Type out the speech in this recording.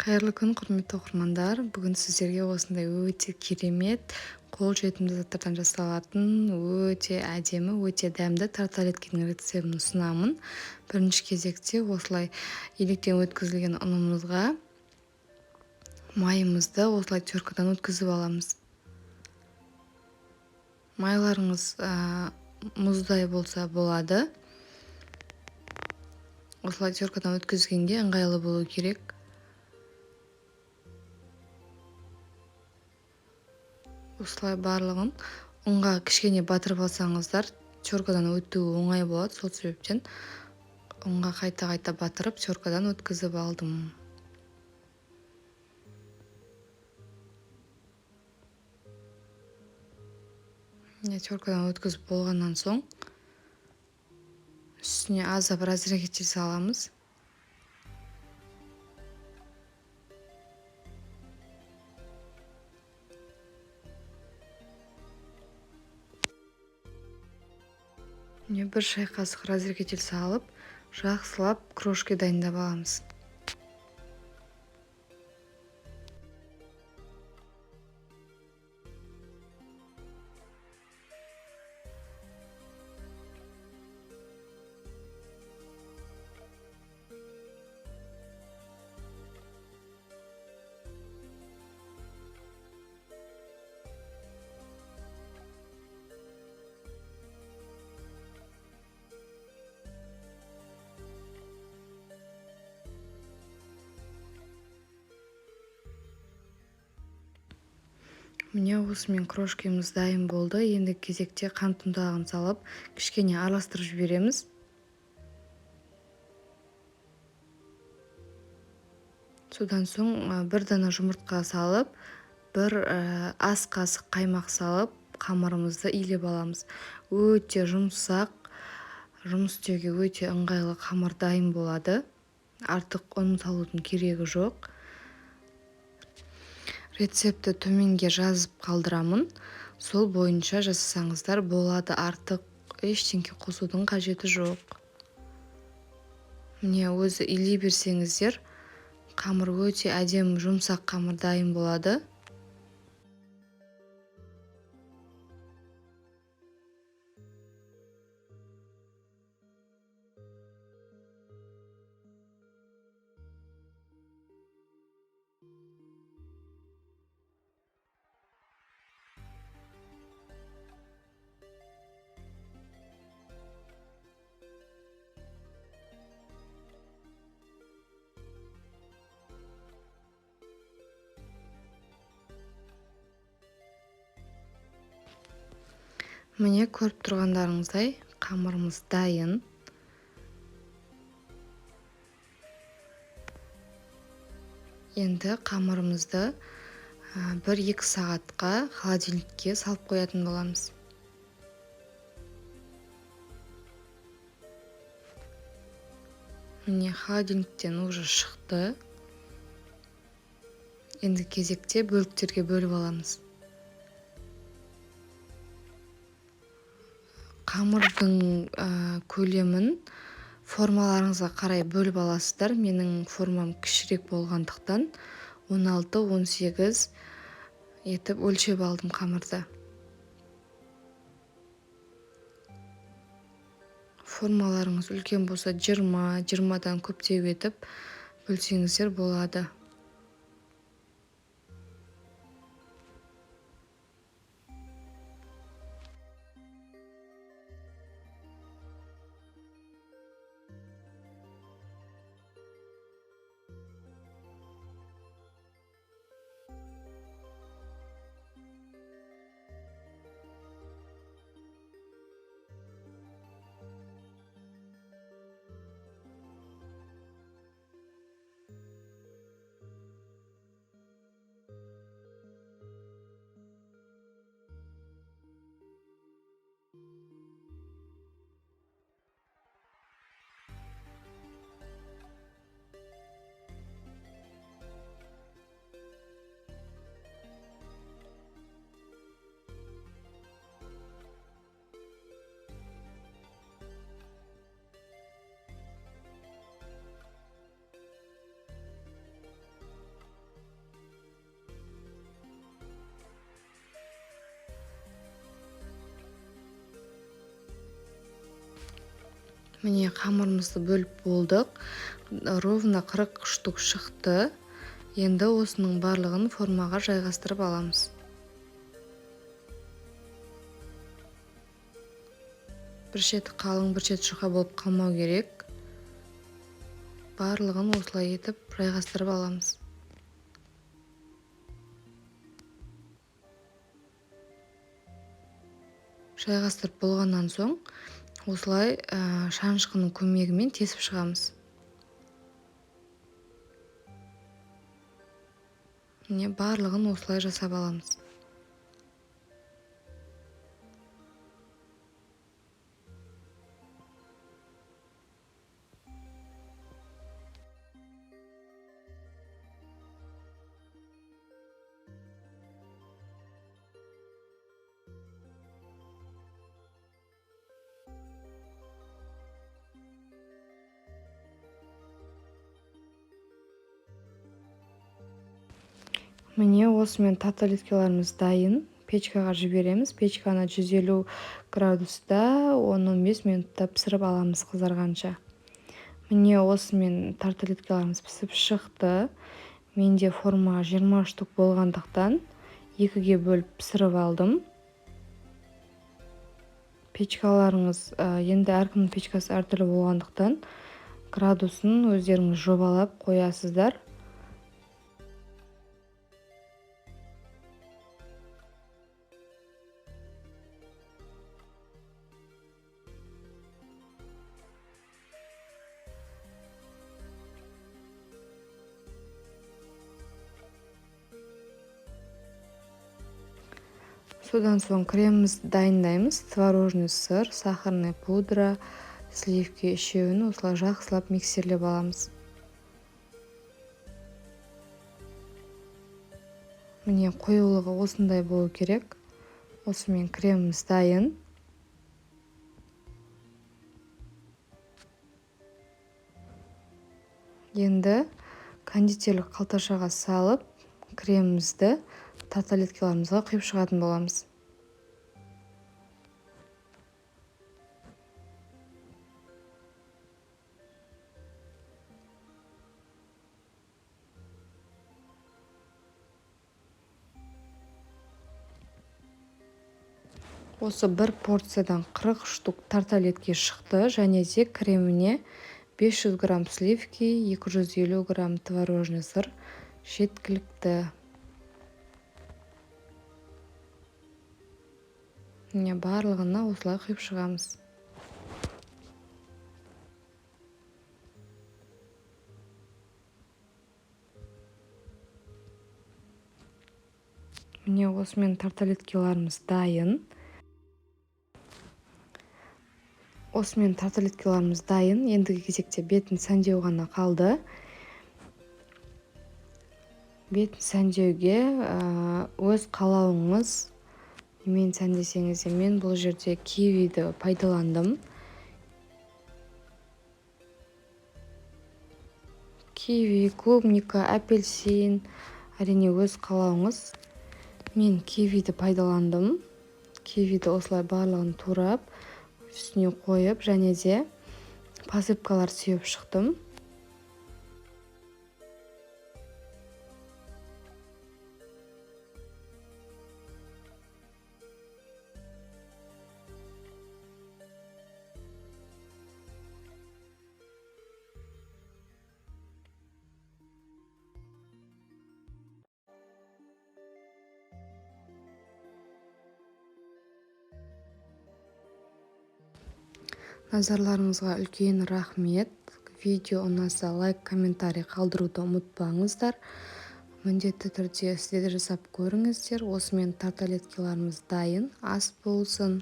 Қайырлы күн, құрметті оқырмандар. Бүгін сіздерге осындай өте керемет, қолжетімді заттардан жасалатын өте әдемі, өте дәмді тарталеткенің рецептін ұсынамын. Бірінші кезекте осылай електен өткізілген ұнымызға майымызды осылай теркадан өткізіп аламыз. Майларыңыз мұздай болса болады. Осылай теркадан өткізгенге ыңғайлы болу керек. Осылай барлығын ұнға кішкене батырып алсаңыздар, теркадан өтуі оңай болады. Сол себептен ұнға қайта-қайта батырып, теркадан өткізіп алдым. Міне, теркадан өткізіп болғаннан соң үстіне аздап разрыхлитель саламыз. Міне, бір шай қасық разрыхлитель салып, жақсылап крошки дайындап аламыз. Міне, осымен крошкеміз дайын болды. Енді кезекте қант ұнтағын салып, кішкене араластырып жібереміз. Содан соң бір дана жұмыртқа салып, бір ас қасық қаймақ салып, қамырымызды илеп аламыз. Өте жұмсақ, жұмыс істеуге өте ыңғайлы қамыр дайын болады. Артық ұн салудың керегі жоқ. Рецепті төменге жазып қалдырамын. Сол бойынша жасасаңыздар болады, артық ештеңе қосудың қажеті жоқ. Міне, өзі илей берсеңіздер, қамыр өте әдемі жұмсақ қамыр дайын болады. Міне, көріп тұрғандарыңыздай қамырымыз дайын. Енді қамырымызды бір-екі сағатқа холодильникке салып қоятын боламыз. Міне, холодильниктен уже шықты. Енді кезекте бөліктерге бөліп аламыз. Қамырдың көлемін формаларыңызға қарай бөліп аласыздар. Менің формам кішірек болғандықтан 16-18 етіп өлшеп алдым қамырды. Формаларыңыз үлкен болса 20-20-дан көптеу етіп бөлсеңіздер болады. Міне, қамырымызды бөліп болдық. Ровно 40 штук шықты. Енді осының барлығын формаға жайғастырып аламыз. Бір шеті қалың, бір шеті жұқа болып қалмау керек. Барлығын осылай етіп жайғастырып аламыз. Жайғастырып болғаннан соң осылай шанышқының көмегімен тесіп шығамыз. Міне, барлығын осылай жасап аламыз. Міне, осымен тарталеткаларымыз дайын. Печкаға жібереміз. Печканы 150 градуста 10-15 минутта пісіріп аламыз қызарғанша. Міне, осымен тарталеткаларымыз пісіп шықты. Менде форма 20 штук болғандықтан 2-ге бөліп пісіріп алдым. Печкаларыңыз, енді әркімнің печкасы әртүрлі болғандықтан градусын өздеріңіз жобалап қоясыздар. Содан соң кремімізді дайындаймыз. Творожный сыр, сахарная пудра, сливки үшеуін осылай жақсылап миксерлеп аламыз. Міне, қоюлығы осындай болу керек. Осымен креміміз дайын. Енді кондитерлік қалташаға салып, кремімізді тарталеткаларымызға құйып шығатын боламыз. Осы бір порциядан 40 штук тарталетке шықты, және де креміне 500 грамм сливки, 250 грамм творожный сыр жеткілікті. Міне, барлығына осылай құйып шығамыз. Міне, осымен тарталеткаларымыз дайын. Осымен тарталеткаларымыз дайын. Ендігі кезекте бетін сәндеу ғана қалды. Бетін сәндеуге өз қалауыңыз немен сәндесеңіз де, мен бұл жерде кивиді пайдаландым. Киви, клубника, апельсин, әрине өз қалауыңыз. Мен кивиді пайдаландым. Кивиді осылай барлығын турап, үстіне қойып, және де посыпкалар сеуіп шықтым. Назарларыңызға үлкен рахмет. Видео ұнаса лайк, комментарий қалдыруды ұмытпаңыздар. Міндетті түрде сіздер де жасап көріңіздер. Осымен тарталеткаларымыз дайын. Ас болсын.